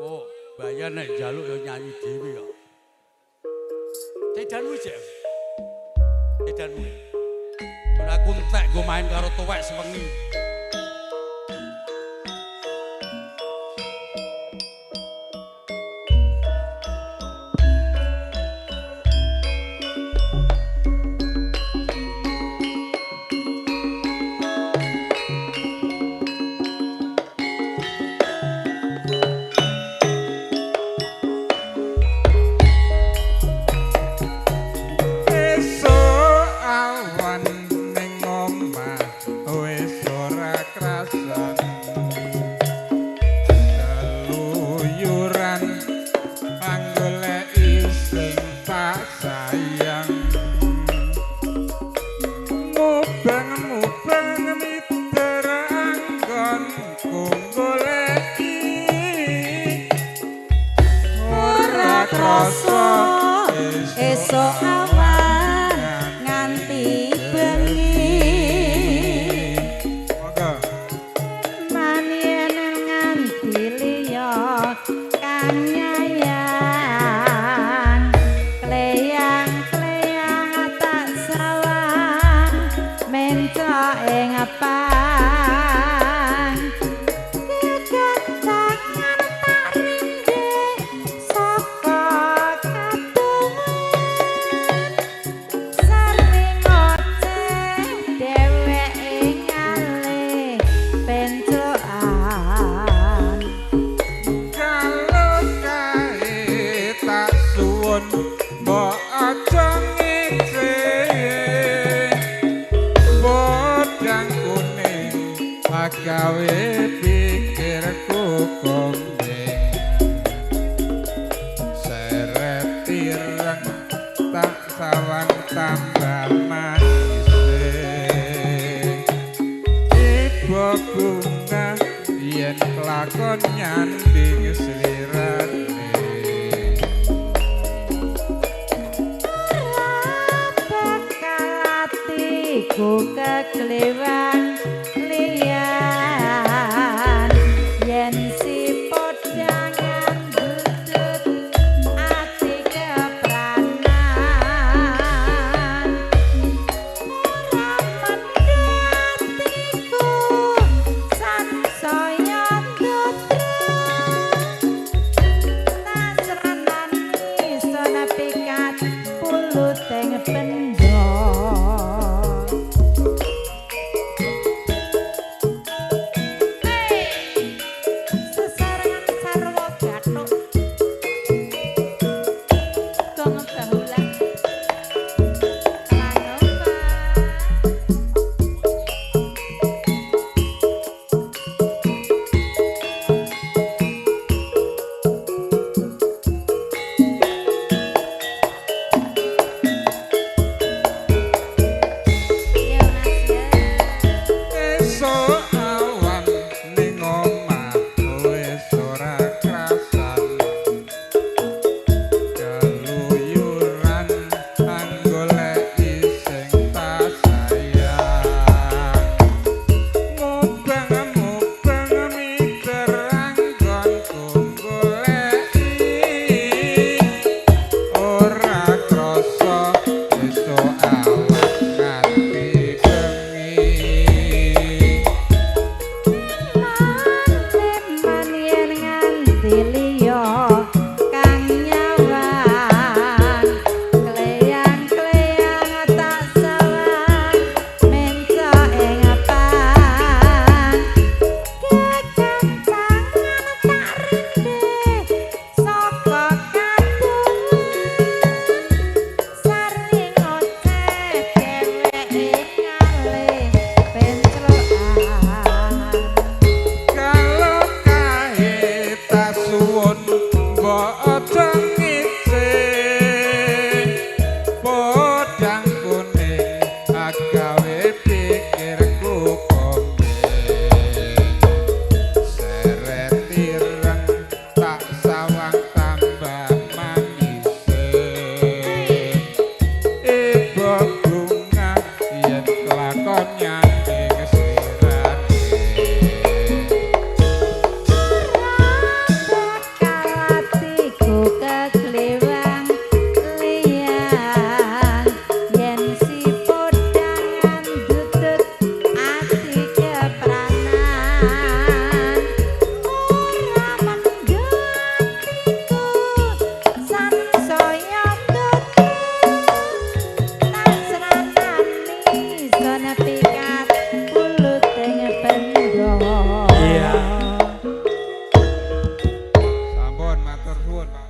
Oh, bayar nek njaluk ya nyanyi dhewe ya. Cedanmu jek. Cedanmu. Ora aku entek nggo main karo tuwek sewengi. Esuk awan ning omah wis ora krasan, keluyuran anggoleki sing tak sayang, mubeng-mubeng miter anggonku goleki ora krasa esuk awan nganti bengi. Monggo. Manien nganti liya kang nyayang, kleyang-kleyang tak sawang mencok ing pang, kegantangan tak rindhe saka katungan, sering ngoceh dheweke ngalih pencokan. Kalau kae tak suwun mbok aja ngece, podang kuning agawe pikirku kuning, seret ireng tak sawang tambah manis, ibu bunga yen kelakon nyanding slirane. Ora bakal atiku keklewang liyan yen si podangan dudut ati kepranan, ora mendhet atiku sansaya ndodreng, tasranani sona pikat puluting benda.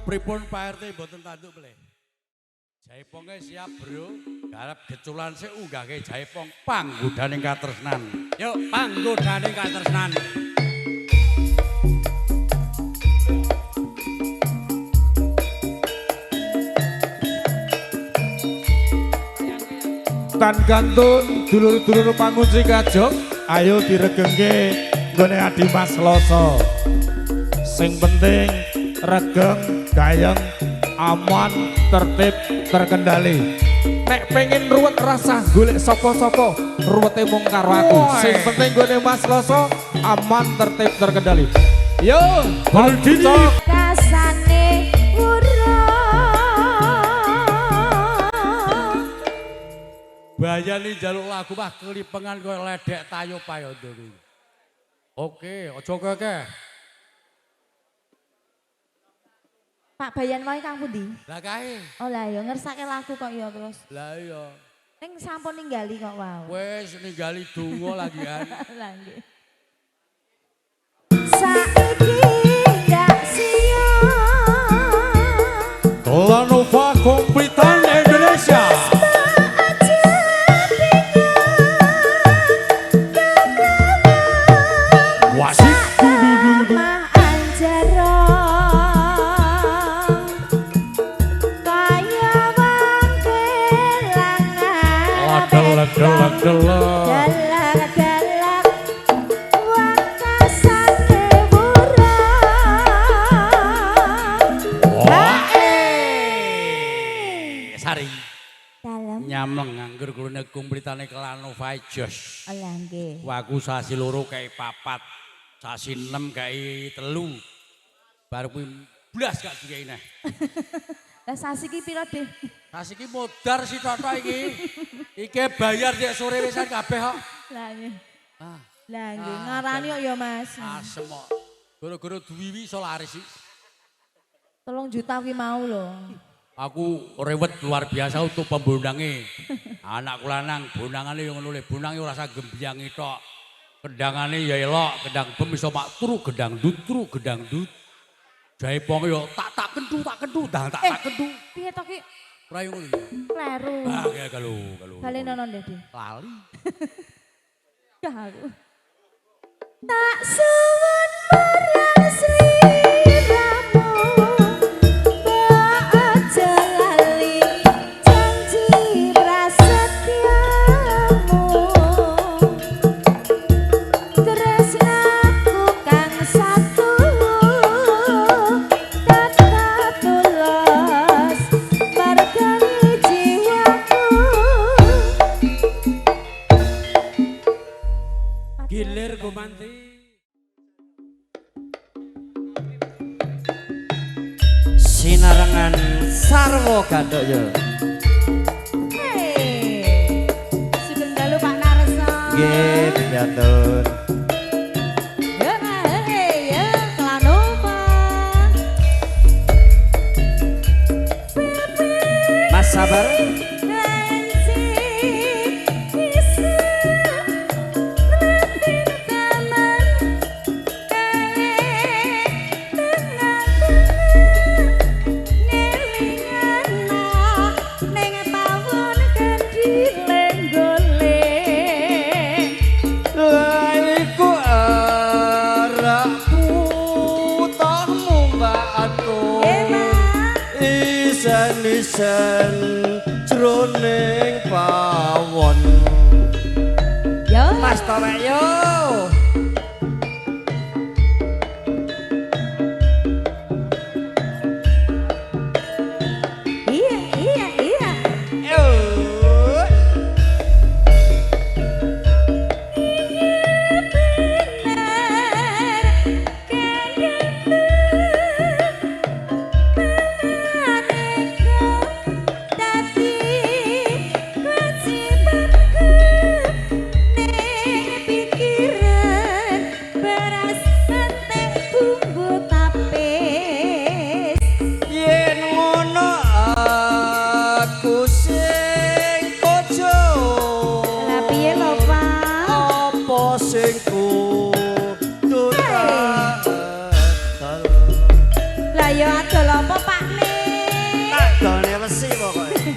Pripun Pak RT mboten tanduk melih. Jaiponge siap, Bro. Garap geculan sik unggahke jaipong panggodaning katresnan. Yuk, panggodaning katresnan. Tan gantun dulur-dulur pangunci kajong, ayo diregengke nggone Adi Mas Loso. Sing penting regeng, gayeng, aman, tertib, terkendali. Nek pengen ruwet rasah golek sapa-sapa, ruwete mung karo aku. Sing penting nggone Mas Loso aman, tertib, terkendali. Yo, Baldini. Kasane Bayani njaluk lagu mah kelipengan koyo ledek tayo payondo kuwi. Oke, aja kekeh. Pak Bayan wae kang pundi? Lah kae. Oh lah ya ngersake lagu kok ya terus. Lah iya. Ning sampun ninggali kok wau. Wis ninggali donga lagian. Lah nggih. Saiki ndak siap. Lanova Komplitan Indonesia. Dalak-dalak wakasane wurah. Sari. Dalem nyamleng nganggur kulune kumplitane Kelanova jos. Lah nggih. Waku sasi loro kae papat, sasi 6 kae 3. Baru kuwi blas gak dikei neh. Lah sasi ki pira, Deh? Sasi ki modar si totok iki. Iki bayar dek sore wisan kabeh kok. Lah nggih. Ah. Lah nggih, ngarani kok ya, Mas. Asem kok. Gara-gara duwi iso laris iki. 3 juta kuwi mau lho. Aku rewet luar biasa untuk pembondange. Anakku lanang, bonangane yo ngono le, bonange ora usah gembyangi tok. Kendangane ya elok, kendang bem iso mak tru, gendang dut tru, gendang dut. Jaipong yo tak tak kentu, tak kentu, dang tak tak kentu. Piye to ki? Ora yo ngono. Kleru. Ah, ya kalu, kalu. Balenono ndek, Dik. Lali. Gak aku. Tak suwun marang sliramu. Aja lali janji prasetyamu. Tresnaku kang satu tetap tulus margani jiwaku. Gilir gumanti. Sinarengan sarwa gandhok yo. Hei, sugeng dalu Pak Narso. Nggih, piyantun. Yo, hei, yo, Kelanova. Mas sabar. Isen jroning pawon. Yo Mas Towek yo. Iya iya iya. Yo. Pikiran Lah ya adol apa Pak Ne? Tak dolne wesi pokoke.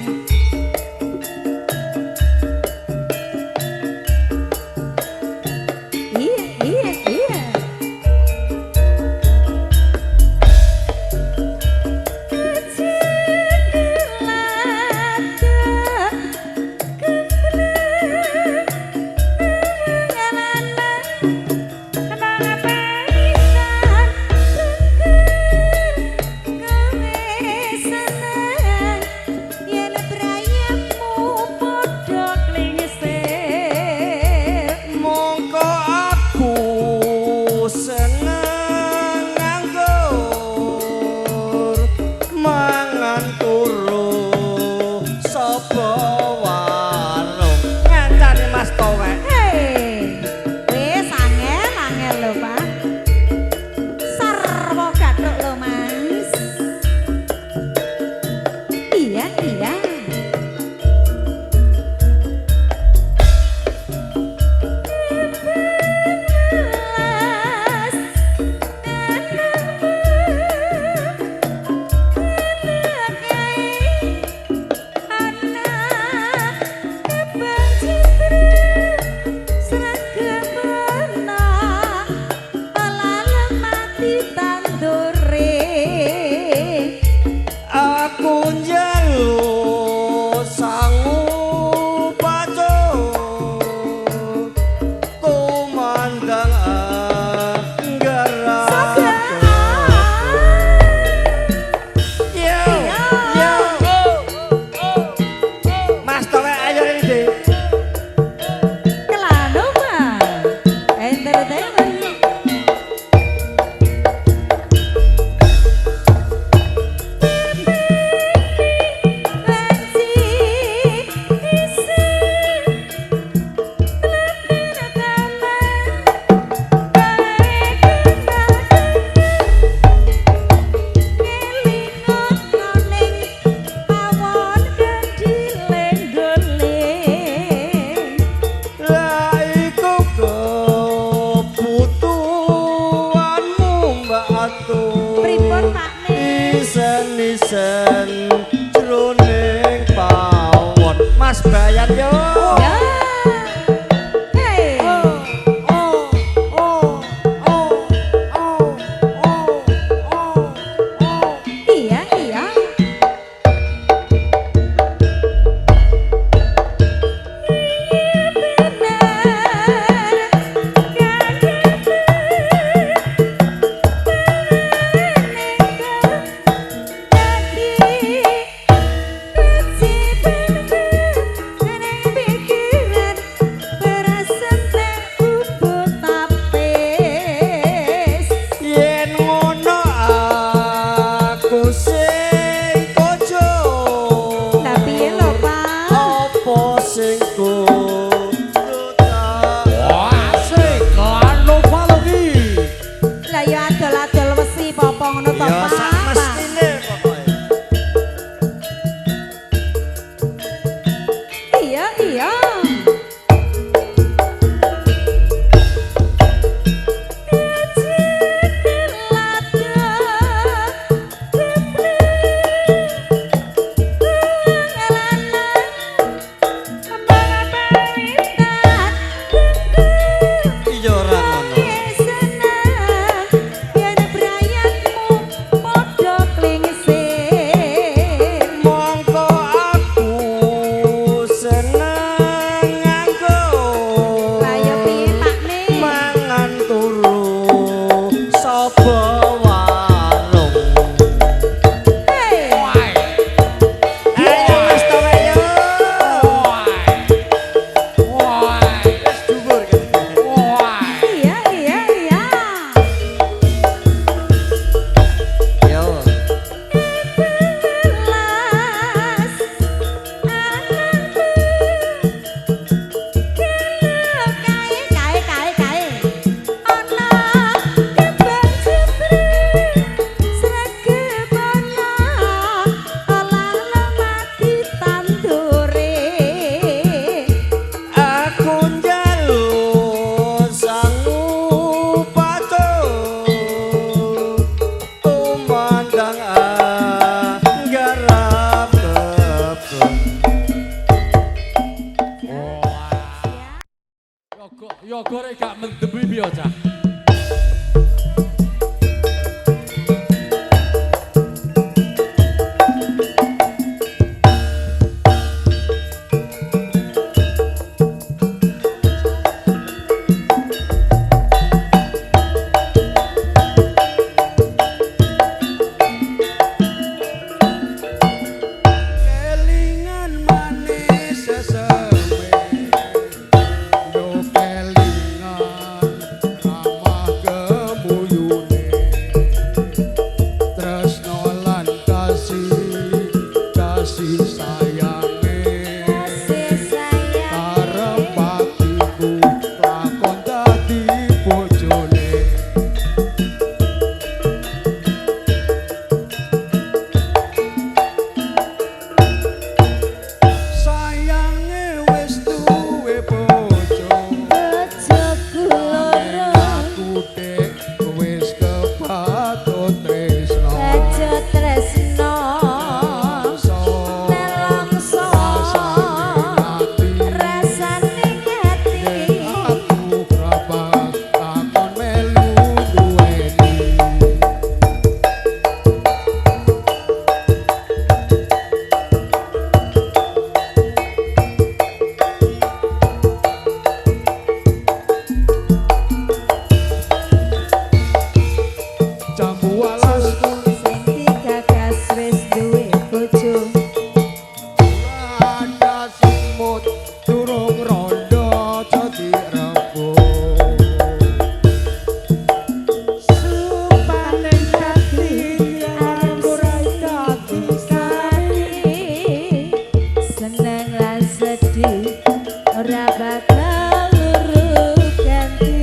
Iya, iya, iya. Mongko aku seneng nganggur mangan turu sapa warung ngancani Mas Towek. Hei, wis angel angel lho Pak. Sarwa gathuk lho Mas. Iya iya. Aku njaluk sangu pacul tumandang anggara. Yo yo Mas Towek ayo rene Dik. Kelanova Entertainment. Lah iku kebutuhanmu Mbak Atu. Pripun, Pak Ne? Isen-isen jroning pawon. Mas bayar yo. Ya. Hey. Oh oh oh oh oh oh oh. Iya, iya. Yen ngono aku sing kojo. Lah piye lho, Pak? Apa sing kudu tak Wah, asik Kelanova lagi. Lah ya adol-adol wesi apa ngono to, Ya Pak? sak mestine pokoke. Iya, iya. Iya ora ngono. Jambu alas Sing digagas wis duwe bojo. Ada semut durung rondo aja direbut. Sumpane ati aku ra dadi kari. Seneng lan sedih ora bakal luru ganti.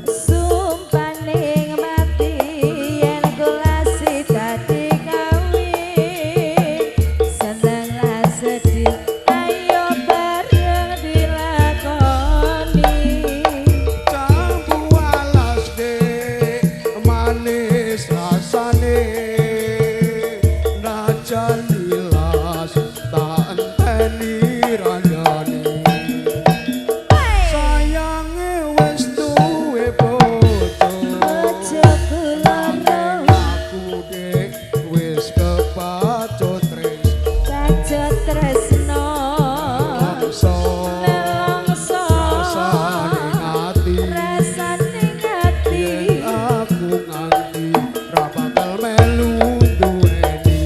Sumpane mati yen kulasi dadi kawin. Seneng lan sedih ayo bareng dilakoni. Jambu alas dek manis rasane, najan nilas tak enteni randane. Sayange wis duwe bojo, Bojoku loro aku dek wis kepacut tresno. Kacut tresno Nelongso nelongso rasane ati, rasane ati. Yen aku nganti ra bakal melu duweni.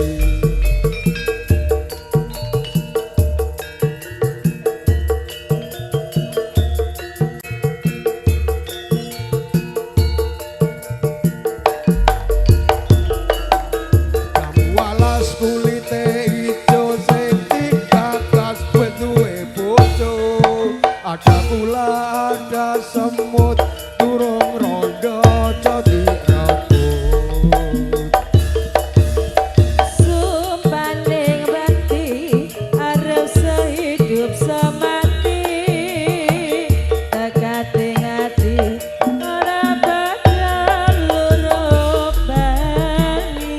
Jambu alas kulite ijo sing digagas wis duwe bojo. Ada kula ada semut durung rondo aja direbut. Sumpane bakti arep sehidup semati. Tekate ati ora bakal loro bali.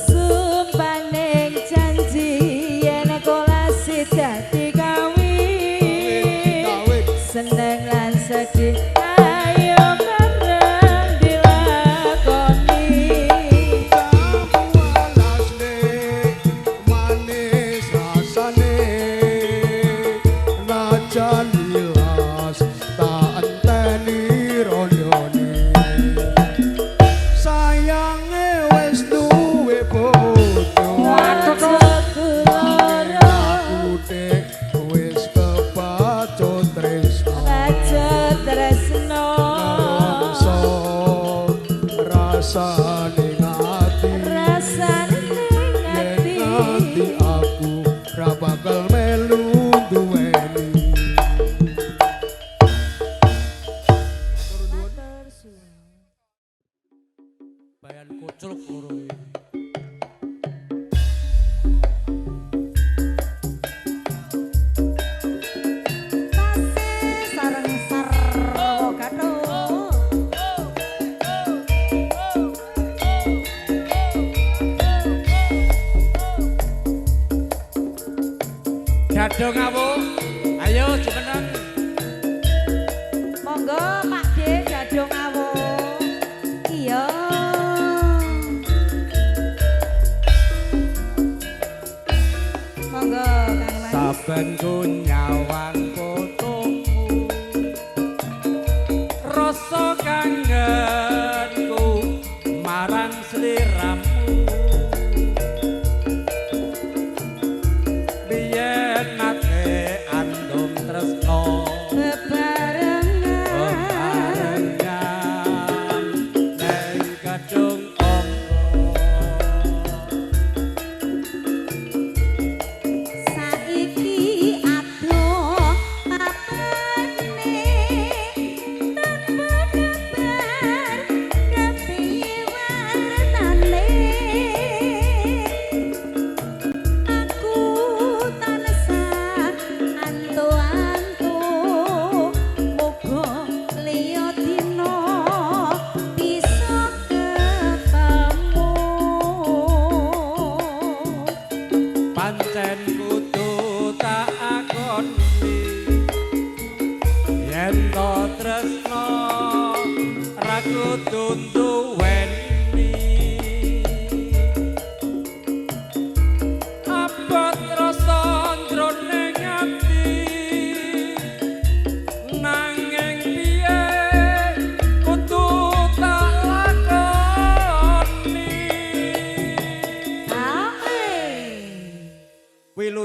Sumpane janji yen kolasi dadi kawin. Kawin. Seneng lan sedih ayo bareng dilakoni. Jambu alas dek manis rasane, najan nilas tak enteni rondone. Sayange wis duwe bojo, Bojoku loro aku dek wis kepacut tresno. Raja tresno Nelongso rasane ati, rasane yen ati. nganti aku ra bakal melu duweni. Bayan kucluk loro iki. Tasih sareng sarwa gathuk. Dado ngawuk. Ayo jumeneng. Monggo Pak D dado ngawuk. Iya. Monggo Kang Mas. Saben ku nyawang fotomu, rasa kangenku marang sliramu. Biyen nate andum tresno Bebarengan bebarengan ning gedung ombo. Saiki adoh papane tanpa kabar kepiye wartane. Aku tansah antu-antu muga liya dina bisa ketemu.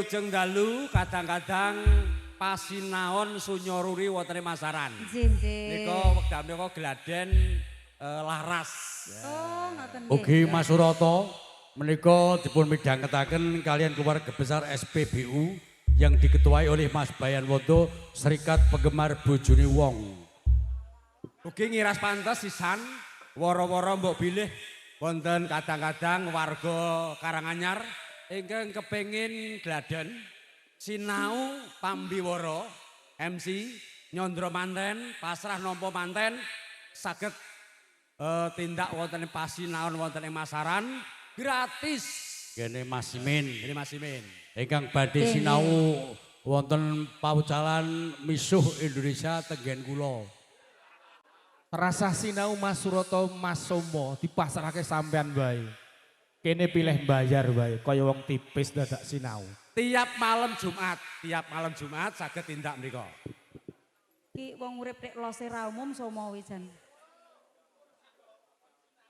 Wilujeng dalu kadang-kadang pasinaon sunyoruri wonten ing Masaran. Nggih, nggih. Nika wekdal menika gladen laras. Oh, ngoten nggih. Ugi Mas Suroto menika dipun midhangetaken kalian keluarga besar SPBU yang diketuai oleh Mas Bayan Wondo, Serikat Penggemar Bojone Wong. Ugi ngiras pantes sisan woro-woro mbok bilih wonten kadang-kadang warga Karanganyar ingkang kepengin gladen sinau pambiwara MC nyandra manten pasrah nampa manten saged tindak wonten ing pasinaon wonten ing Masaran gratis. Kene Mas Simin, kene Mas Simin ingkang badhe sinau wonten pawucalan misuh Indonesia tenggen kula. Rasah sinau Mas Suroto Mas Somo dipasrahke sampean wae. Kene pilih bayar wae kaya wong tipis dadak sinau. Tiap malam Jumat saged tindak mriku. Ki wong urip nek lose ra umum Somo wijan.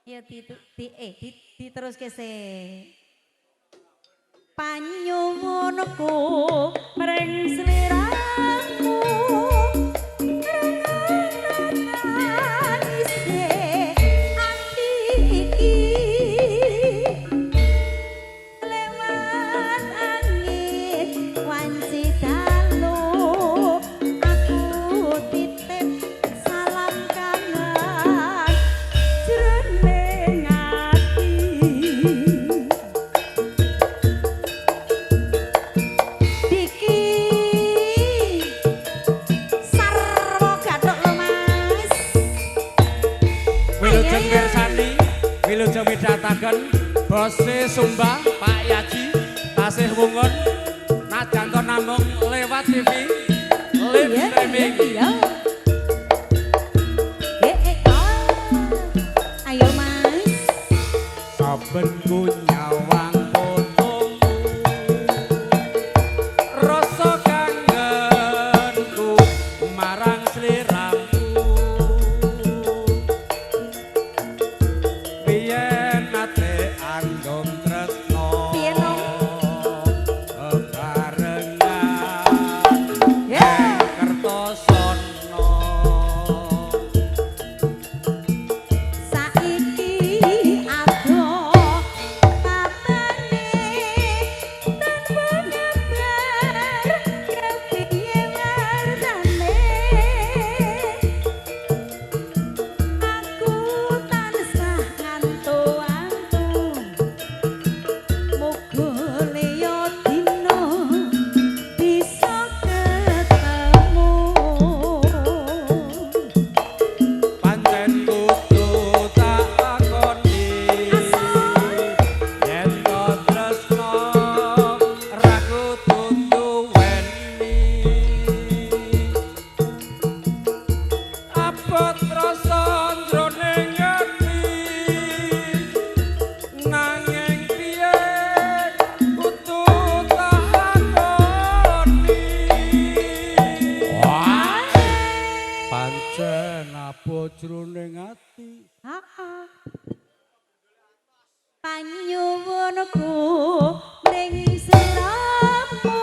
Ya diteruske sik. Panyuwunku mring sliramu nangise ati iki lewat angin wanci dalu aku titip salam kangen jroning ati. Diki sarwa gathuk lho Mas. Wilujeng mirsani, wilujeng midhataken bose Sumba Pak Yaji tasih wungun najan to namung lewat TV live Iya, streaming. iya. Oh. Ayo Mas. Saben ku nyawang fotomu rasa kangenku marang sliramu biyen nate andom tresno Piye, Nong? bebarengan Ya. Kertosono. Saiki adoh papane tanpa kabar kepiye warnane aku tansah ngantu-antu muga liya dina bisa ketemu. Pancen kudu tak lakoni yen to tresno ra kudu duweni abot rasa jroning ati nanging piye kudu tak lakoni. Pancen abot jroning ati. Heeh. Panyuwunku mring sliramu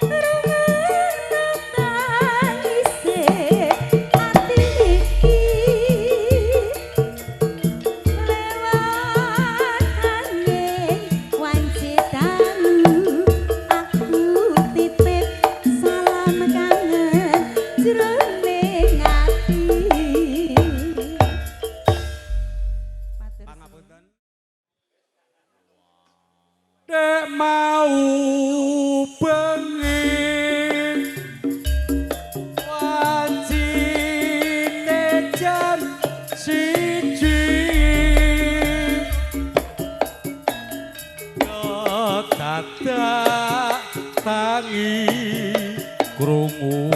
rungokno tangise ati iki lewat angin wanci dalu aku titip salam kangen jroning ati. Pangapunten. Dek mau bengi wancine jam 1 yo dadak tangi krungu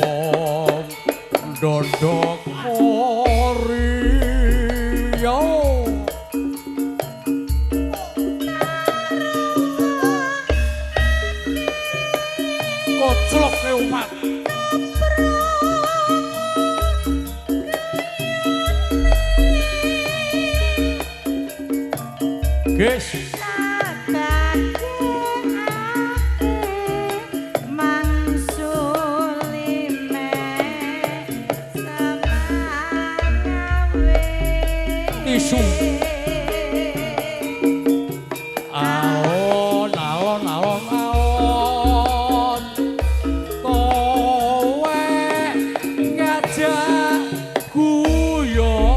wong ndondok ori yo. Koclok umat. Guys. Takake Tisu. Alon alon alon alon kowe ngajak guyon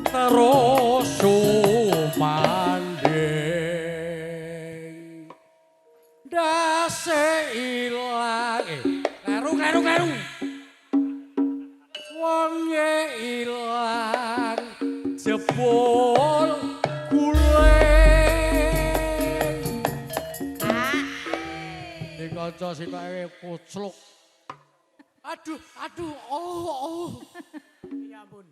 terus sumanding ndase ilang kleru kleru kleru wonge ilang jebol guling. Di kanca sitoke kucluk. Aduh, aduh, oh, oh. Ya ampun.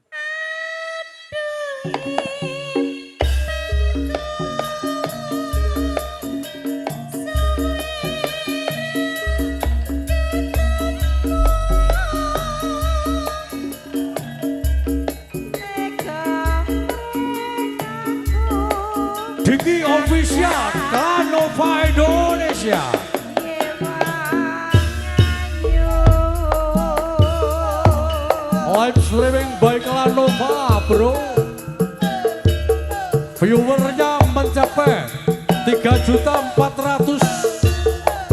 Diki Official Klanova Indonesia. Live streaming by Klanova, bro. Viewernya mencapai 3.400.000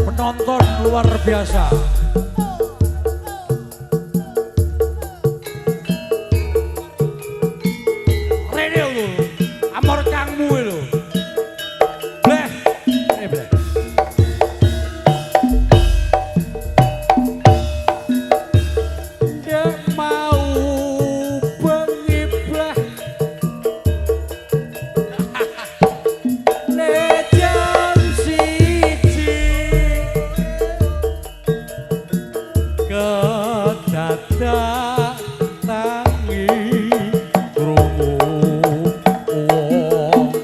penonton, luar biasa. Rene lho, amor kangmu lho. Bleh, eh bleh. Dek mau bengi bleh. Le jam 1 kedadak tangi krungu wong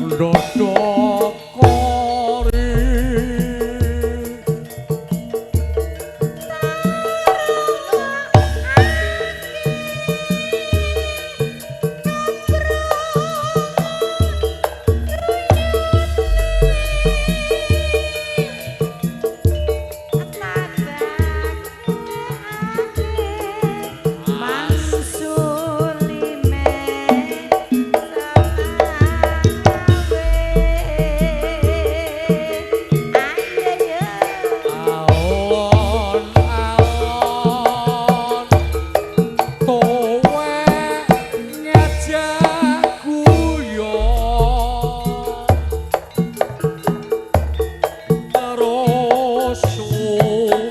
ndodok kori. Alon alon kowe ngajak guyon terus sumanding.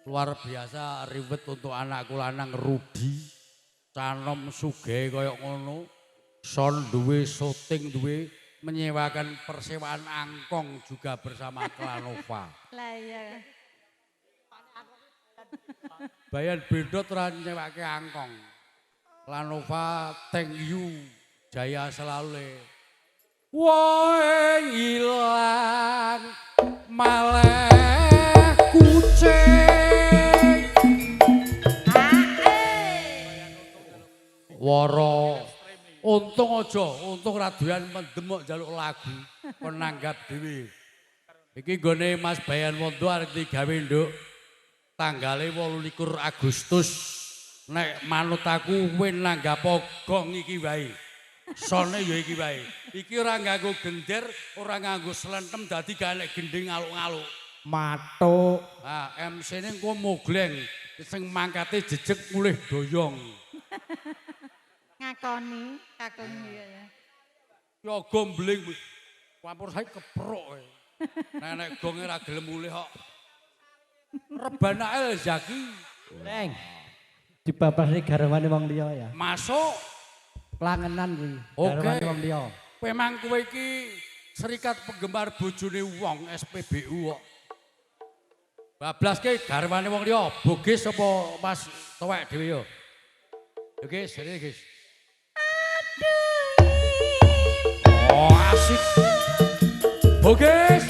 Luar biasa ribet untuk anakku lanang Rudi, canom sugih kaya ngono, son duwe, syuting duwe, menyewakan persewaan angkong juga bersama Klanova. Lah iya. Bayan beda ora nyewake angkong. Klanova thank you, jaya selalu. Woe ilang maleh kucing. Woro untung aja, untung ra doyan mendem kok njaluk lagu kon nanggap dhewe. Iki nggone Mas Bayan Wondo arep digawe nduk. Tanggale 28 Agustus. Nek manut aku kowe nanggap gong iki wae. Sone ya iki wae. Iki ora nganggo gender, ora nganggo slentem dadi gak nek gending ngaluk-ngaluk. Matuk. Ah, MC-ne engko mogleng sing mangkate jejeg mulih doyong. Ngakoni kakung iya ya. Ya gombling. Campur saiki keprok kowe. Nek nek gonge ora gelem mulih kok. Rebana El Zaki. Neng. Dibabasne garwane wong liya ya. Masuk Klangenan kuwi. Oke. Garwane wong liya. Memang kowe iki serikat penggemar bojone wong SPBU kok. Bablaske garwane wong liya, Bogis apa Mas Tuwek dhewe yo. Yo guys, rene guys. Oh, asik. Bogis.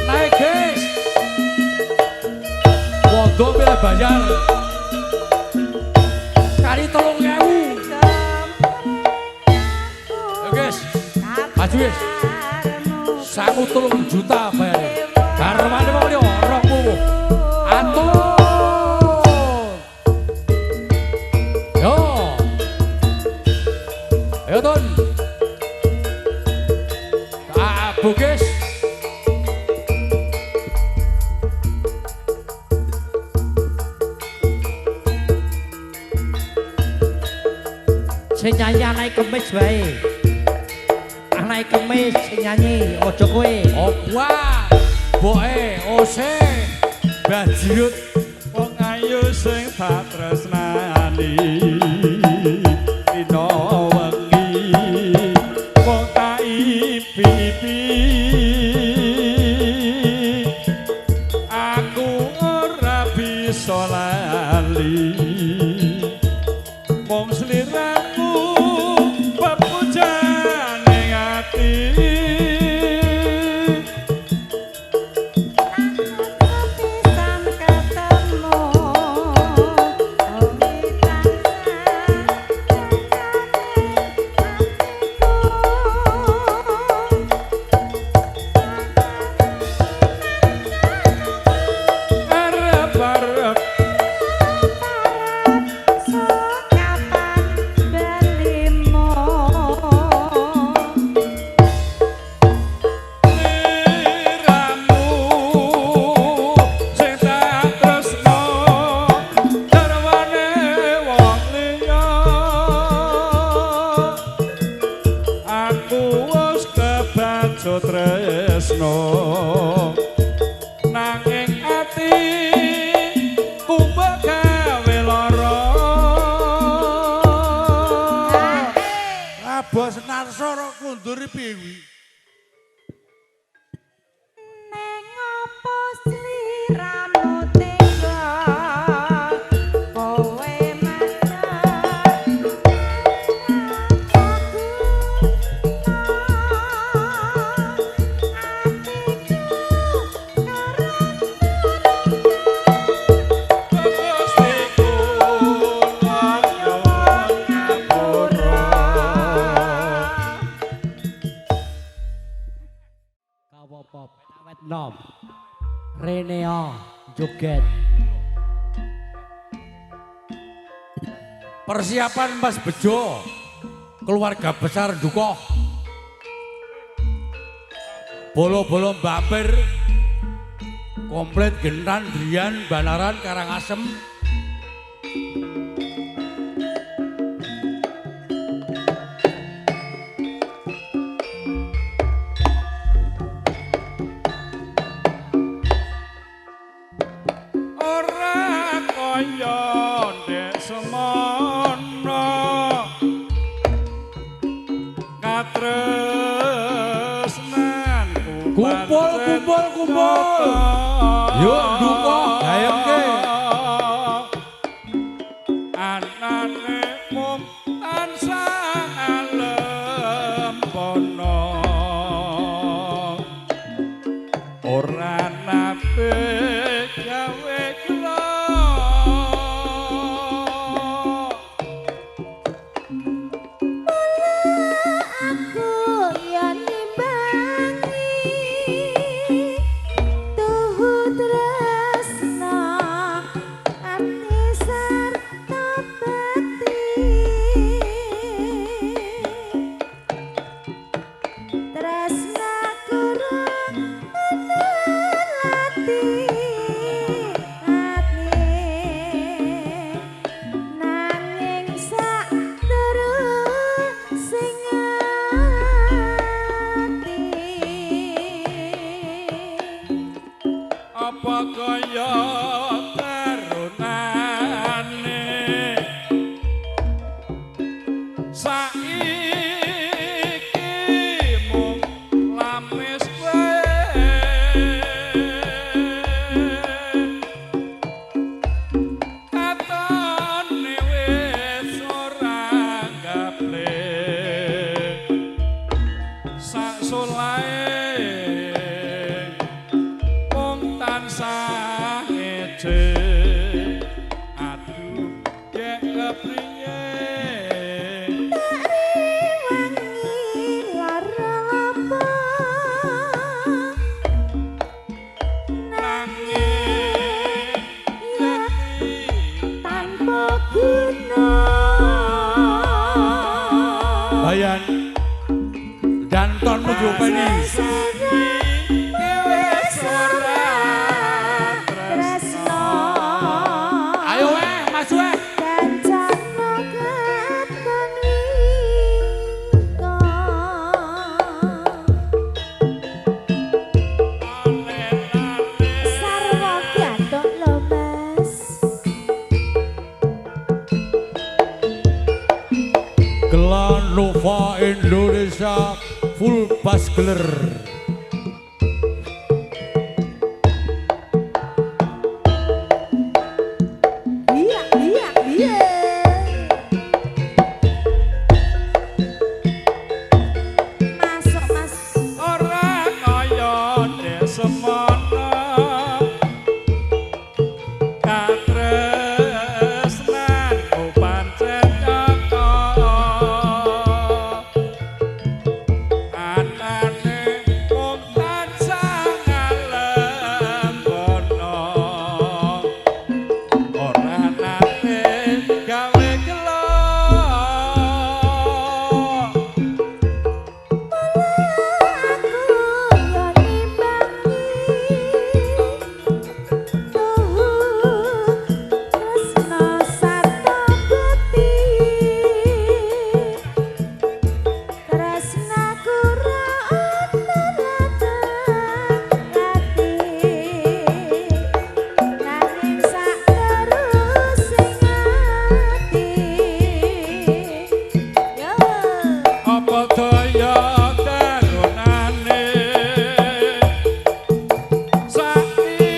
Naik guys. Wondo pilih bayar. Kari 3.000. Yo guys. Maju guys. Sangu 3 juta bayar. Garwane wong liya Sing nyanyi anake kemis wae. Anake kemis sing nyanyi, aja kowe. Opa, boke, ose, bajirut. Wong ayu sing tak tresnani dina wengi wong tak impi-impi aku ora bisa lali mung sliramu pepujane ati. Pisan ketemu wengi tansah atiku. Arep-arep Kapan balimu? Sliramu sing tak tresno garwane wong liya aku wis kebacut tresno nanging ati ku gawe lara. Ah, bos Narso ora kundur piye kuwi? Neng opo sliramu tega kowe maca aku atiku Gusti kula nyuwun ngapura. Kawopo awet nom. Reneo joget. Persiapan Mas Bejo, keluarga besar Dukoh. Bolo-bolo Mbapir, komplit Gentan, Drian, Banaran, Karangasem. Ora kaya ndek semono katresnanku. Kumpul, kumpul, kumpul. Yuk, Dukoh, gayengke. Anane mung tansah alempono ora nate gawe kula. Aku yo nimbangi tuhu tresna ati sarta pati tresna kurang menelati ati nanging sak terus sing ati. Apa kaya tarunane saiki mung lamis wae katone wis ora gaple sak solahe mung tansah ngece. Aduh gek kepriye Wangi lara lapa nanging yekti tanpa guna. Bayan Danton menuju Peni. Wis ora Tresno Ayo weh, maju weh. kancana katon wi. Mas Geler. Iya, iya, iya. Masuk, Mas. Ora kaya desemono katresnanku pancen nyata anane mung tansah ngalembono ora nate gawe gelo. Aku yo nimbangi tuhu tresno sarta bekti tresnaku ra ana ati nanging sak terus ing ati yo. Apa daya karunane saiki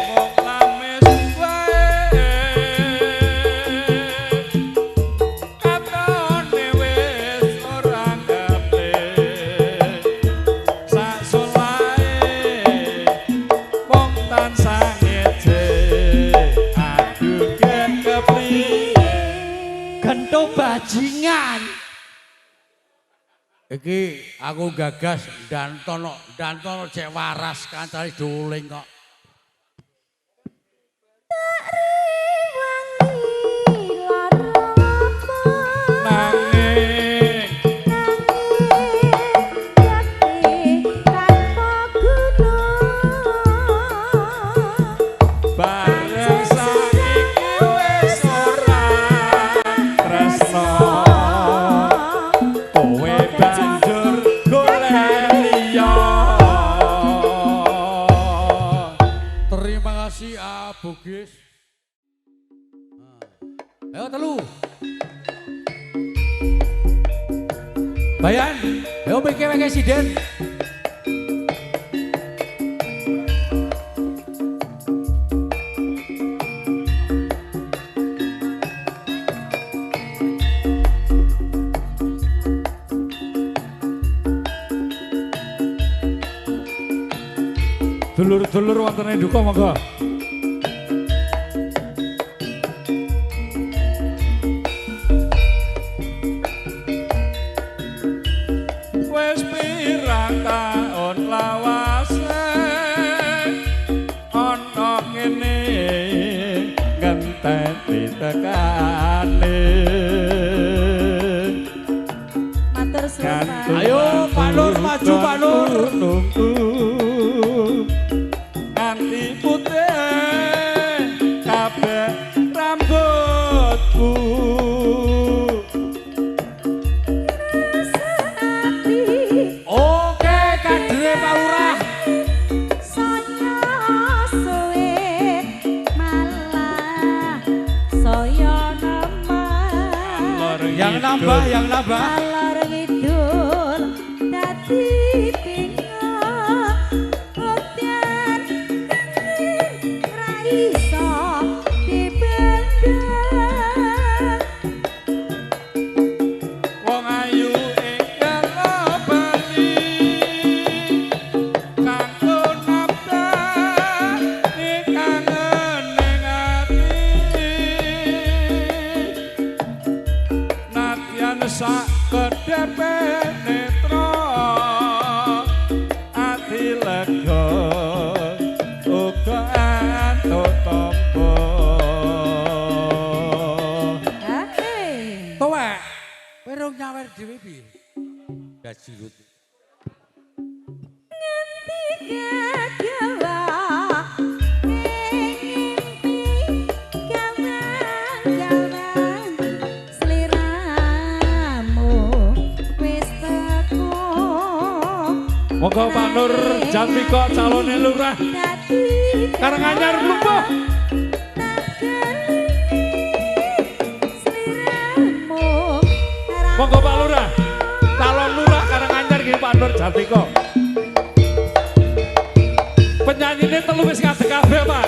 mung lamis wae katone wis ora ngerti sak solahe mung tansah ngece aduh kepriye. Gento bajingan. Iki aku gagas Dantono, Dantono cek waras kancane doling kok. Rewangi lara apa Nanging nanging yakti tanpa guna. Bareng saiki wis ora tresno kowe banjur golek liya. Terima kasih Bugis. Ayo telu. Bayan, ayo mikir pakai siden. Dulur-dulur wonten ing duka monggo. Wis pirang taun lawase ana ngene ngenteni tekane. Matur suwun, Pak. Ayo, Pak Nur, maju, Pak Nur. Nunggu nganti putih kabeh rambutku. Ati Oke, kadere Pak Lurah. saya suwe malah saya nemen. Yang nambah, yang nambah. Ngalor ngidul dadi bingung udan ra iso dibendung. Wong ayu ing bali kanggo nambani kangen ning ati nadyan sak kedhepe netra ati lega uga antuk tampa. Hei. Tuwek. Kowe rong nyawer dhewe piye? Gajirut. Gagawa ing ngimpi gawang-gawang sliramu wis teko. Monggo Pak Nur Jatmiko calone lurah dadi Karanganyar Lumpuh. Sliramu Monggo Pak Lurah, calon lurah Karanganyar nggih. Jatiko. Penyanyine telu wis ngadeg kabeh, Pak.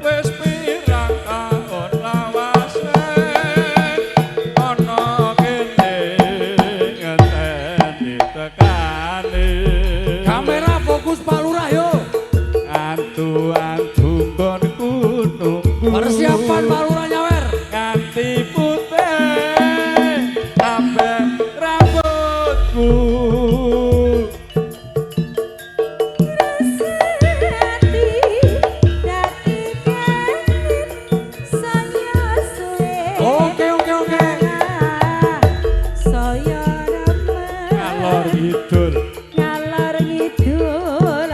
Wis pirang taun lawase ana kene ngenteni tekane. Kamera fokus Pak Lurah yo. Antu-antu nggonku nunggu. Persiapan Pak Lurah nyawer. Nganti putih kabeh rambutku. Oke oke oke. Saya remen Ngalor ngidul. Ngalor ngidul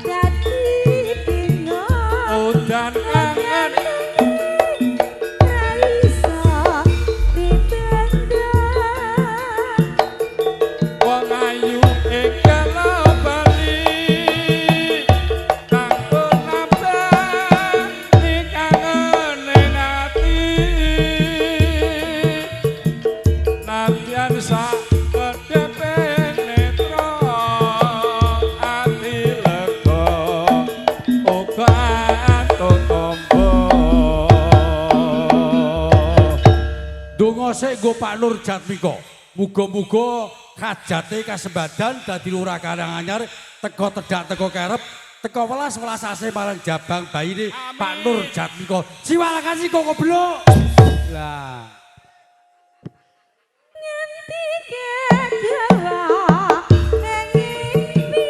dadi bingung. Udan kangen Ra iso dibendung. wong ayu ing bali kanggo nambani kangene ati nadyan sak kedhepe netra ati lega uga antuk tombo. Donga sik nggo Pak Nur Jatmiko. Muga-muga hajate kasembadan dadi lurah Karanganyar teko tedhak teko kerep teko welas-welas ase marang jabang bayine Pak Nur Jatmiko. Siwalakasi kok goblok. Lah. Nganti kegawa ning ngimpi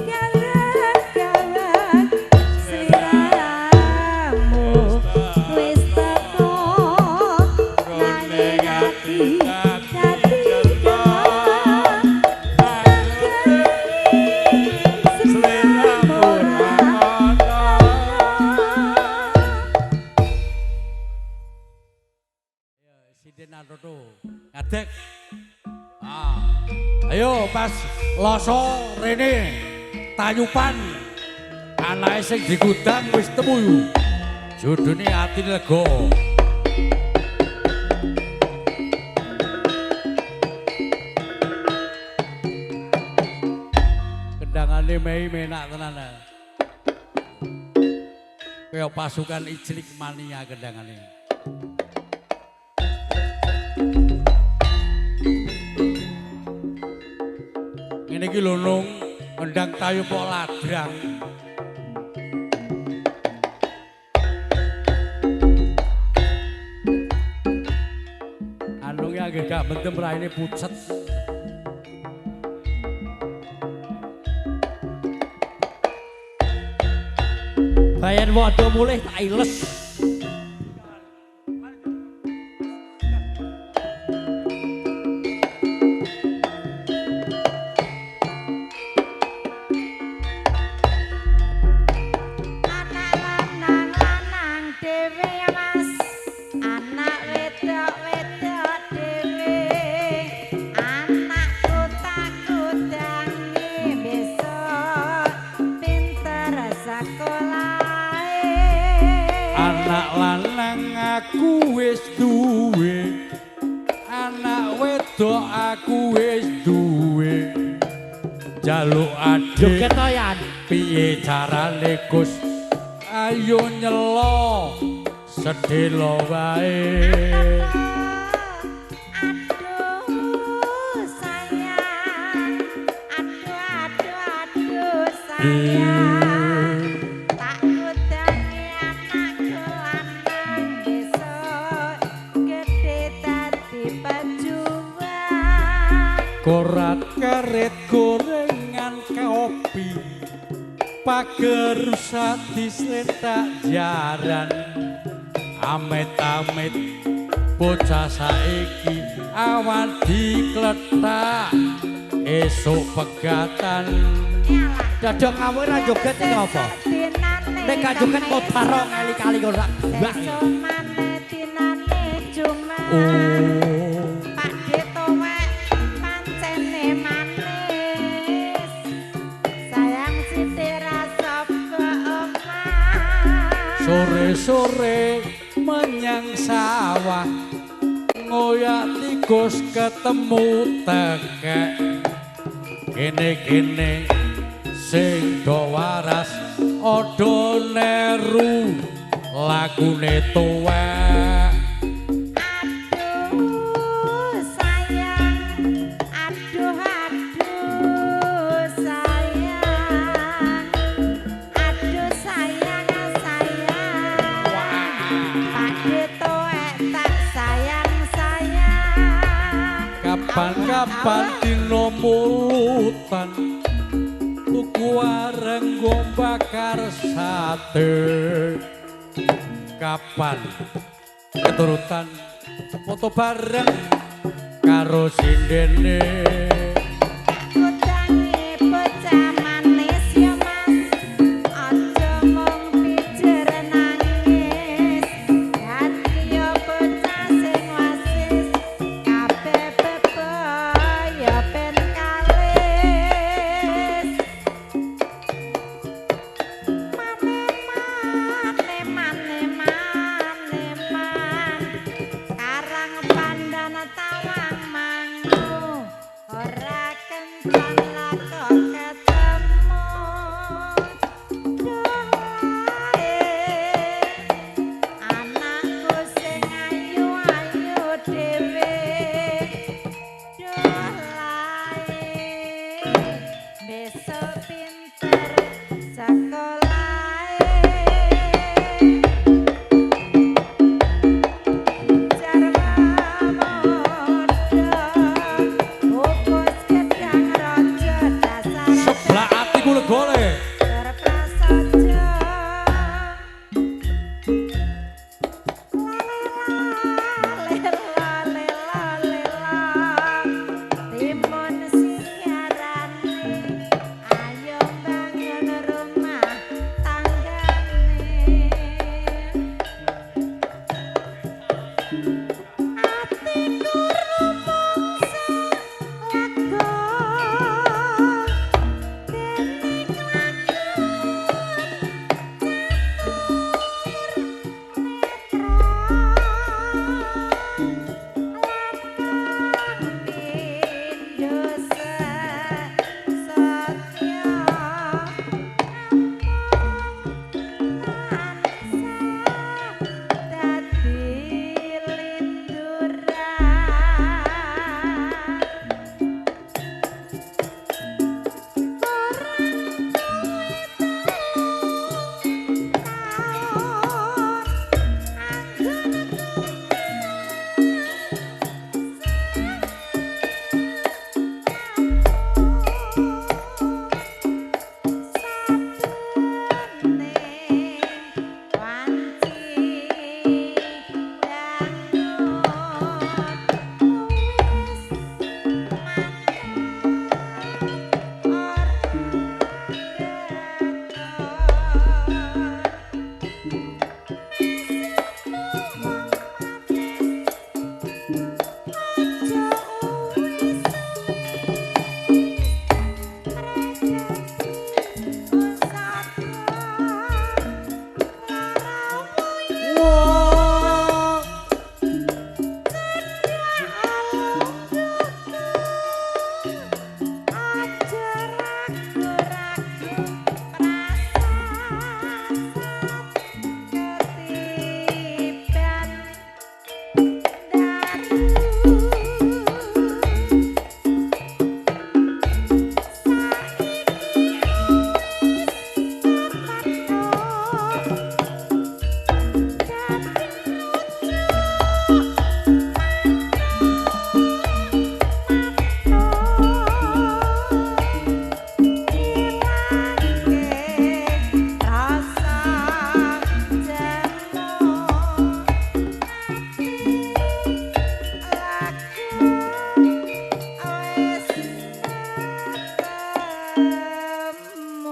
gawat-gawat sliramu wis teko nanging ati dadi gelo sliramu ora ana. Sinden Antoto. Ngadeg. Ah. Ayo pas loso rene tayupan anake sing digudang wis temu. Jodone atine lega. Kendangane mei menak tenan. Kaya pasukan ijlik mania kendangane. Ngene iki lho Nung, ngendang tayu pok ladrang. Anunge anggere gak mendem raine pucet. Bayan wondo mulih tak iles. Anak lanang lanang dhewe ya Mas, anak wedok wedok dhewe, anakku tak kudangi besok pinter sekolahe. Anak lanang aku wis duwe, anak wedok aku wis duwe. Jaluk adik Joget to Yan. piye carane Gus? Ayo nyelo sedelo wae. Aduh sayang, aduh aduh aduh sayang, tak kudangi anakku lanang besok gede dadi pejuang. Korat karet gorengan kopi, pager rusak disletak jaran. Amit-amit bocah saiki awan dikletak esuk pegatan. Dadok kamu ora joget iki apa? Nek gak joget kok barong kali-kali kok ora. Sesuk maneh dinane Pak De tuwek pancene manis. Sayang sithik rasa omah. Sore-sore menyang sawah ngoyak tikus ketemu tekek. Kene-kene sing do waras aja neru lagune tuwek. Aduh sayang, aduh aduh sayang, aduh sayang sayang. Pak De tuwek tak sayang sayang. Kapan-kapan dino mulutan tuku areng nggo bakar sate. Kapan keturutan foto bareng karo sindene. Kudange bocah manis ya Mas, aja mung pijer nangis. Dadi ya bocah sing wasis, kabeh bebaya ben kalis. Mane mane mane mane man, karang pandan tawang mangu, ora kencan lako ketemu. Duh ae, anakku sing ayu-ayu dhewe. Duh lae, besok pinter sekolahe. Jarwa muda, bungkus gedang raja dasar Sebelah atiku legone. berprasaja. Lela lela lela, timun siarane, ayo bangun rumah tanggane. Atiku rumangsa lega, dene kelakon catur netra lan kang pindho setya amung tansah dadi linduran. Kurang duwe 3 taun, anggonku sabene wanci dangdut wis mantap ora keton. Mesakno wong manis, aja wis regeti usada laramu Wah. cedhak alungguku, aja ragu-ragu prasasat ketiban daru. Saiki wis kepethuk dadi lucu mantuk ilangke rasa jemu ati lagu wis ketemu.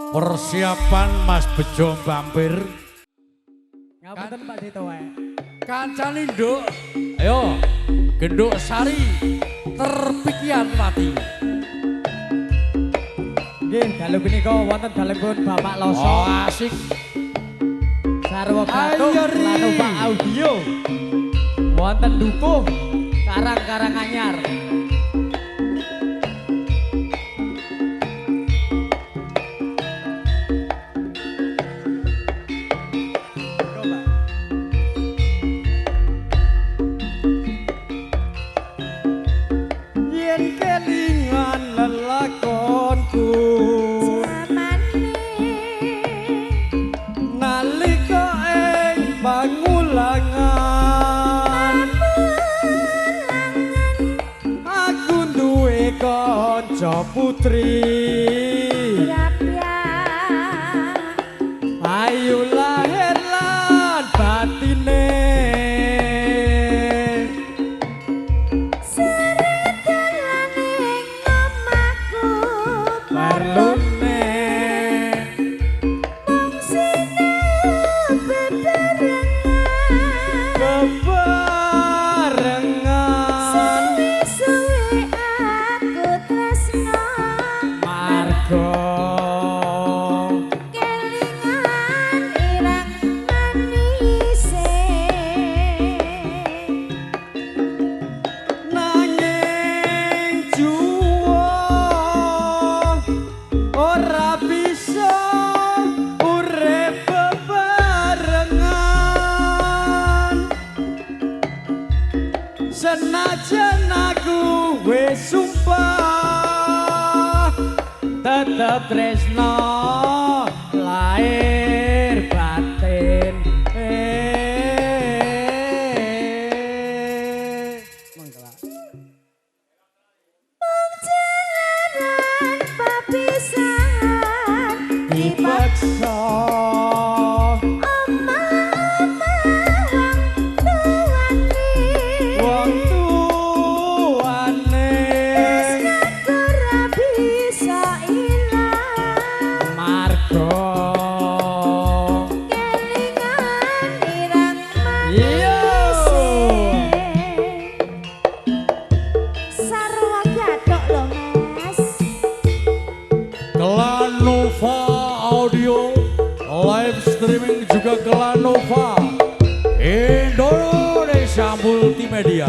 Persiapan Mas Bejo Bampir. Ngapunten Pak De tuwek. Kancane nduk. Ayo, Genduk Sari terpikian mati. Nggih, dalu punika wonten dalemipun Bapak Loso. Oh, asik. Sarwa gathuk lan Pak Audio. Wonten Dukuh Karang-karang Anyar. Yen kelingan lelakonku Jamane nalika ing pangulangan aku duwe kanca putri ayu lahir lan batine perlune bebarengan marga nanging juwa ora bisa urip bebarengan senajan aku wis sumpah tetep tresno lahir batin. Mangga. Dipaksa wong tuane marga iya Sarwa gathuk lho Mas. Kelanova Audio live streaming juga Kelanova Indonesia Multimedia.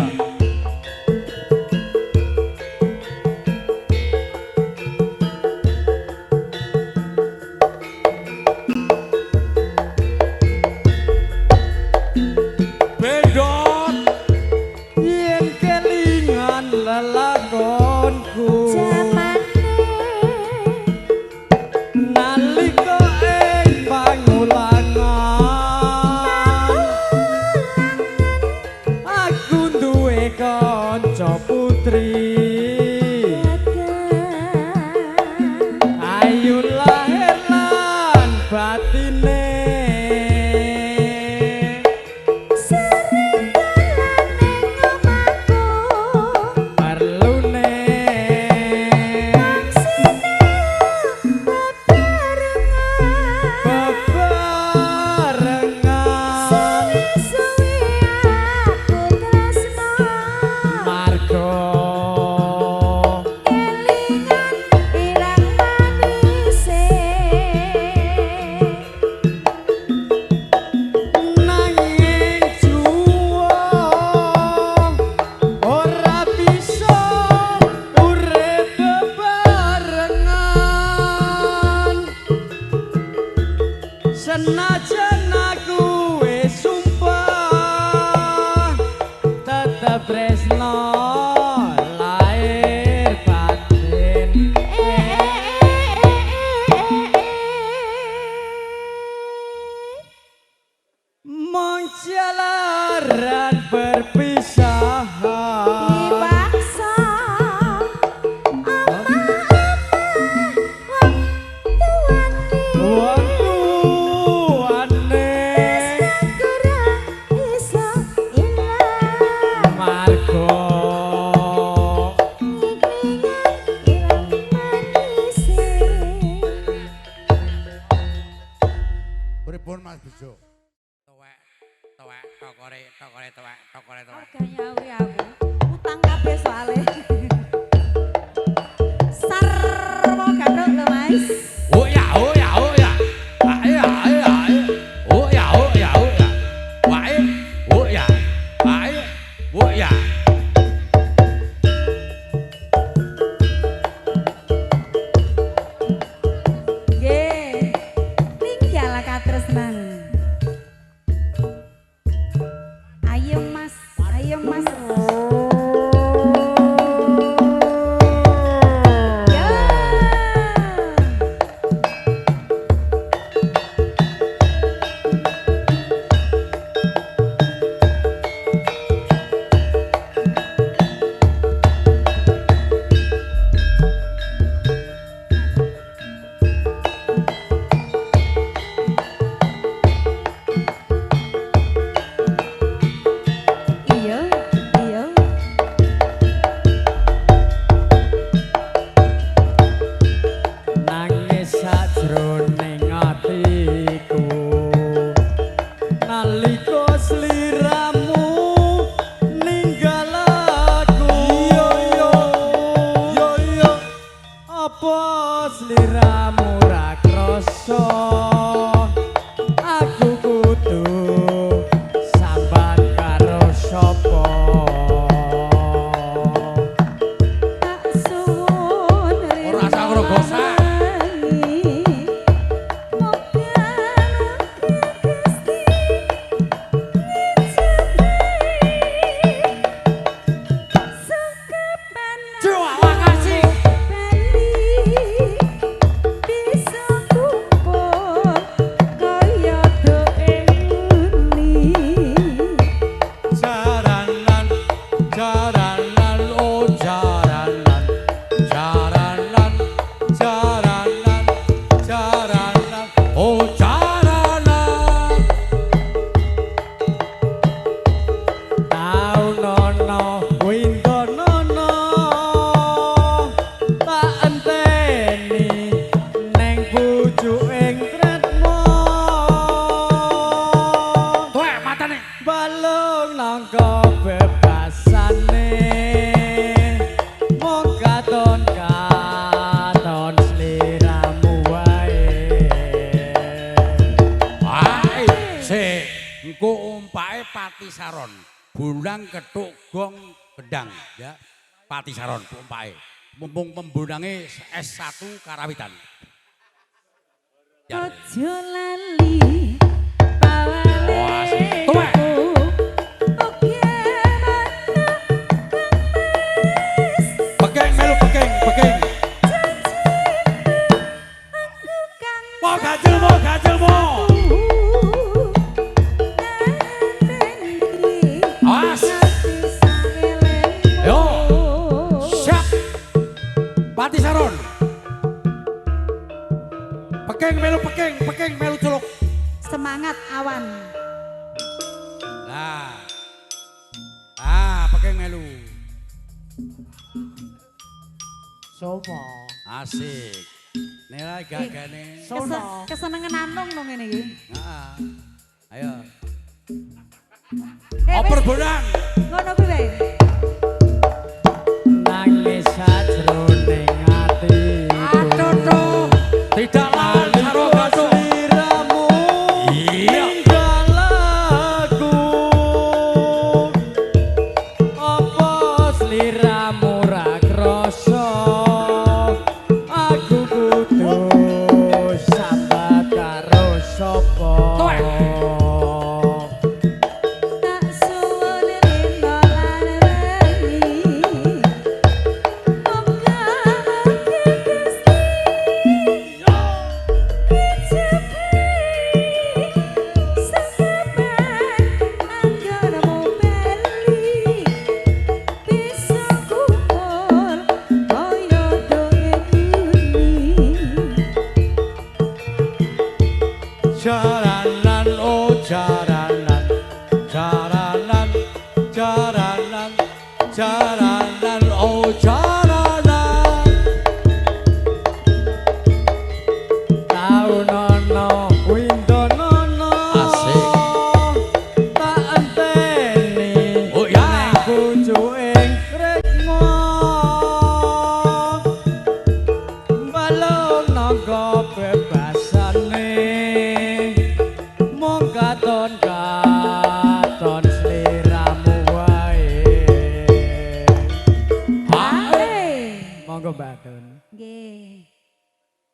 Bedot yen kelingan lelakonku Jamane nalika ing pangulangan aku duwe kanca putri ayu lahir lan batine sering dolan ning omahku perlune bebarengan bebarengan suwe aku tresno marga kelingan irang manise nanging juwa ora bisa urip bebarengan senajan aku wis sumpah tetep tresno lahir batin. Mong jalaran perpisahan dipaksa omah-omah wong tuane wong tuane aku ora iso ilang marga ngiklingan irang manise. Pripun Mas Bejo? Tuwek, tuwek tokone. tokore tokore tuwek tokore tuwek. Ora nyauri aku. Utang kabeh soale. Sarwa gathuk lho Mas. Oh ya oh ya oh ya. Ae ae ae. Oh ya oh ya oh ya. Wae oh ya. Ae oh ya. Nggih. Ninggal katresnan. Ayo Mas, ayo Mas. Ya. Iya, iya. Nangis sajroning atiku nalika sliramu ninggal aku. Yo yo yo yo apa sliramu ra krasa aku kudu sambat karo sapa. Tak suwun Ora usah ngrogosak. Terima kasih. Jaranan, jaranan, oh jaranan, jaranan, jaranan, jaranan, oh jaranan. Taunono windonono tak enteni neng pucuking tretmo Tuwek matane. Balung nangka bebasane mung katon katon sliramu wae. Ae, sik, engko umpake Pati Saron. Bonang kethuk gong kendang ya. Pati Saron umpake. Mumpung pembonange S1 Karawitan. Ya. Ojo lali pawale. Wah, asik. Tuwek. Pekeng melu pekeng, pekeng. Mau gajel mau gajel mau. Awas. Yo. Siap. Pati Saron. Pekeng melu pekeng, pekeng melu culuk. Semangat awan. Lah. Ah, pekeng melu. Sopo? Asik. Nela gagane. Sono. Kesenengan anung nang ngene iki. Heeh. Ayo. Eh, Oper wis, bonang. Ngono kuwi wae. Nangis sajroning atiku Aduh, tidak lawan karo gathuk. sliramu Iya. ninggal aku apa sliramu ra krasa aku kudu sambat karo sapa. Tuwek. Tak suwun rino lan wengi. Muga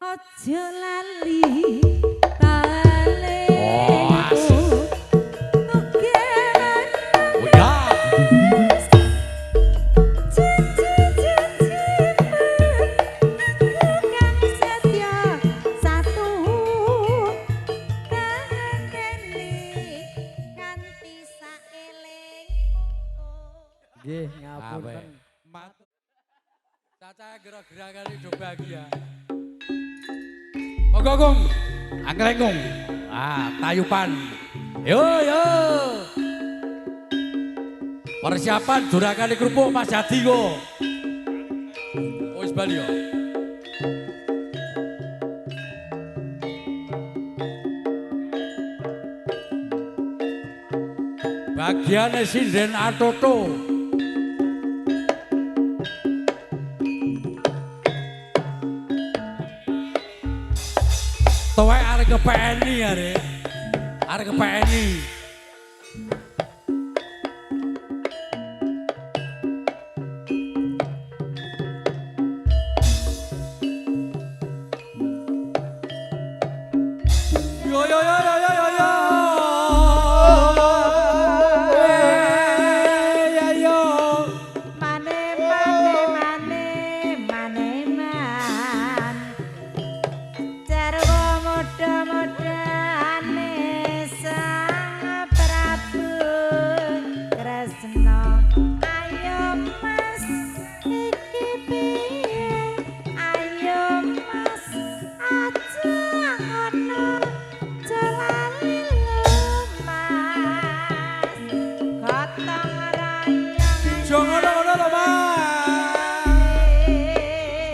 Aja lali tale. Oh, asik. Oh ya. Nggih, ngapunten. Caca gerak-gerak kali do bahagia. Monggo Kung, angkleng Kung. Ah, tayupan. Yo yo. Persiapan juragane kerupuk Mas Jati kok. Wis bali yo. Bagiane sinden Atoto. Tuwek arep ke PNI arek. Arep ke PNI. Yo yo yo yo yo yo yo. Eh, yo. Mane mane mane mane man. Jarwo muda-mudane Sang Prabu Kresna. Ayo Mas iki piye? Ayo Mas aja ngono. Lali lho Mas. Gotong royong. Jo ngono-ngono lho Mas.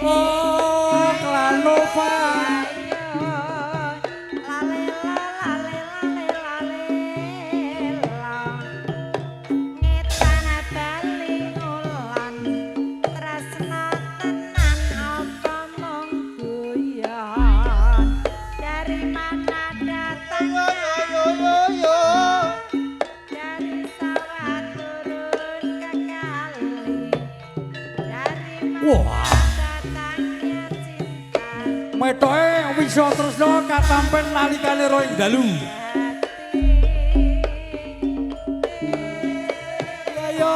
Oh, Klanova. Wah. Metoke wisa tresna katampen nalikane ro ing dalu. Ayo.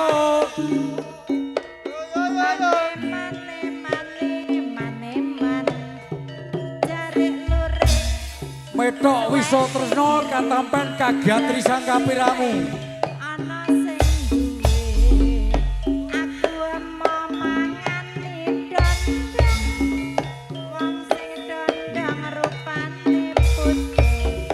Metok wisa tresna katampen kagiatrisang kapiramu. Ana sing duwe aku emo mangani dondong wong sing dondong rupane putih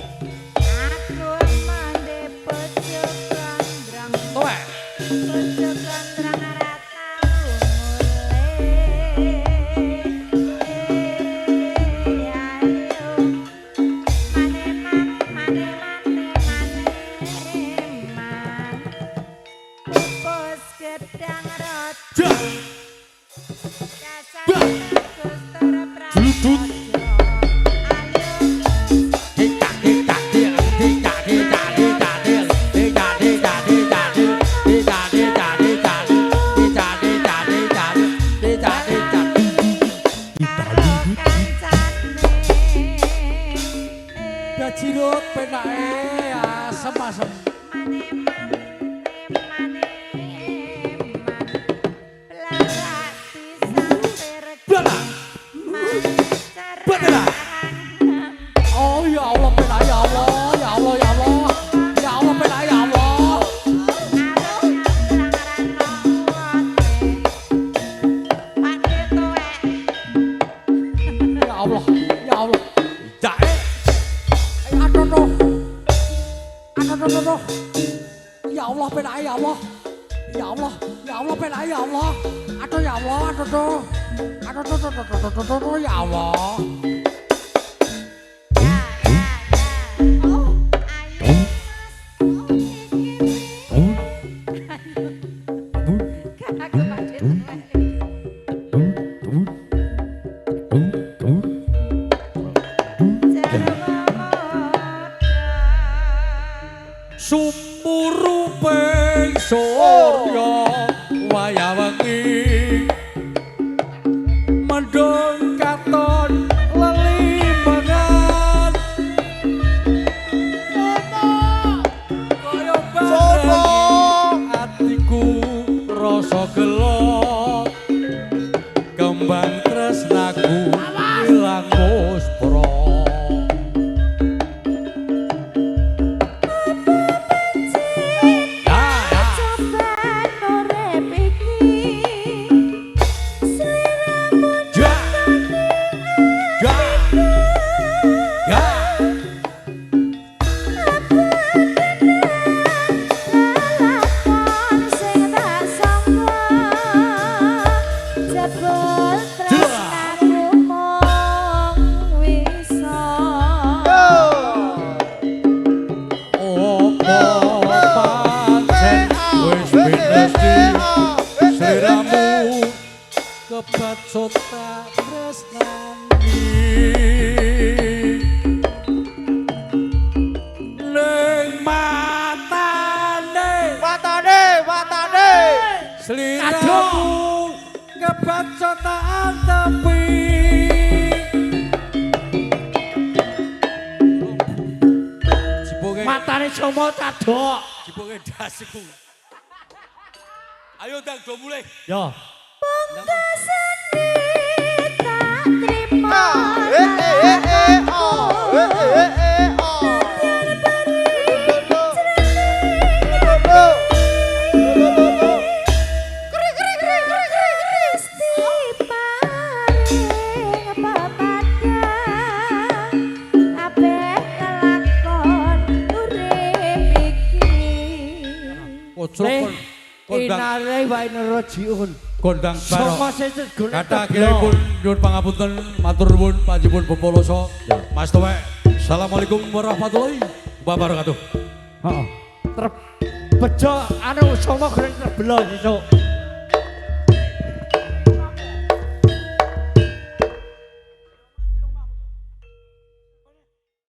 aku emo ndek bojo gondrong Tuwek. bojo gondrong ora tau mulih. Ayo mane man mane mane mane man bos gedang roti dasar Gusti Dudut. Ayo karo kancane. Bajirut penake asem-asem. Mane mane mane man blarak disampir Bala. Bala. Oh ya Allah penake ya Allah ya Allah ya Allah ya Allah penake ya Allah. Ya Allah ya Allah. Dae. Aduh aduh. Aduh aduh aduh. Ya Allah penake ya Allah. Ya Allah ya Allah penake ya Allah. Aduh ya Allah aduh aduh. Aduh aduh aduh aduh aduh aduh ya Allah. Sumuruping surya wayah wengi mendung Sliramu kebaca tak antepi. Jipuke Matane somo cadok. jipuke dasku. Ayo ndang do mulih. Yo. Pungkasane tak trimo. Gusti paring pepadang kabeh kelakon urip iki. Kocrok kon kondang Innalillahi wa inna ilaihi rajiun. kondang Somo barok. sesuk golek Kata teblo. kiripun nyuwun pangapunten matur nuwun panjenengan Bapa Mas Tuwek. Assalamualaikum warahmatullahi wabarakatuh. Heeh. Ter bejo anu somo goreng terbelo sesuk.